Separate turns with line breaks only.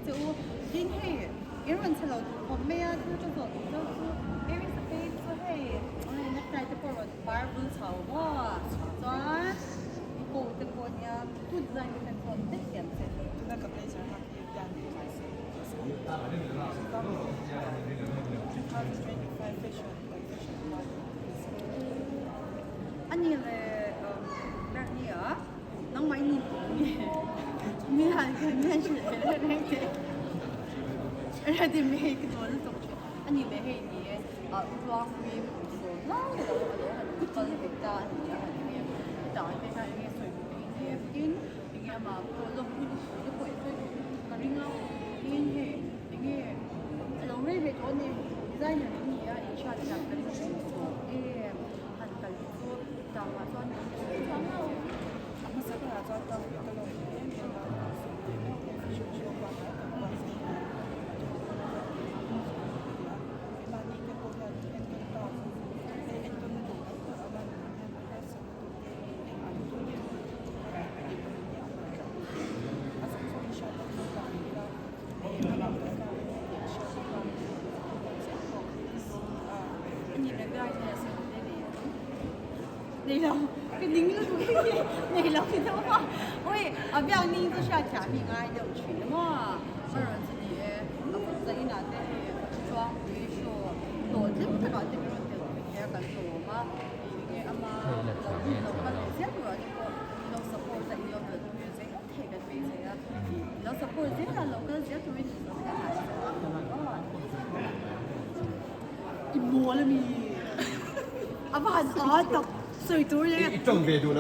che u. Tin hei in rawn chhe lo duh khawp mai a, thil ka zawh duh deuh chu Aries a phei chu hei necktie te pawh rawn par bul chho maw chuan i coat te pawh nia tu design te khan chuan vek hian che.
Tuna ka blazer hak hi Dan Kai Seh 2025 fashion confession
A ni le ber ni a nangmah i nun tuk mi mi han mi han hrilh ve reng reng teh a ti mi hei ka dawn lutuk thin a ni le hei ni e ruang mi kum sawm lai a lo a lo han kal ve ta a ni a han ni hetah te hian enge sawi duh te hi ni tin enge amah pawh lawmpui lutuk te pawh i sawi duh ka ring a tin hei enge a lo rei ve tawh a ni designer in ni a inhriat thiam ka ring thin tawh em han kal hi chu tangah chuan min ti sawi chuang lo.
A hmasa berah chuan tang hi ka lawm em em a, fashion show pangngai tak buatsaih hi a tum a ni a, mahni te pawh hian entawn tlak leh entawn tur tam tak a awm a, nunah hian harsatna tur te eng ang tur nge maw tih pawh hi a hman tlak a zawng zawng in hriat loh chuan tlak ila
Nei lo ka ning lutuk hi nei lo hi deuh a ui a biak ning chu hriat thiam hi ngai deuh thin maw a rawn chu ni e a kut zah inah te hei chuang pui show hlawh tling takah te min rawn tel pui thei a kan lawm a ih enge ama lo hun lo kal leh zel tur ah te pawh in lo support a in lo tel pui zel thei kan beisei a ih lo support zel a lo kal zel turin in lo kal i mawl a mi a va han a tak sawi tur
I tawng ve duh lo.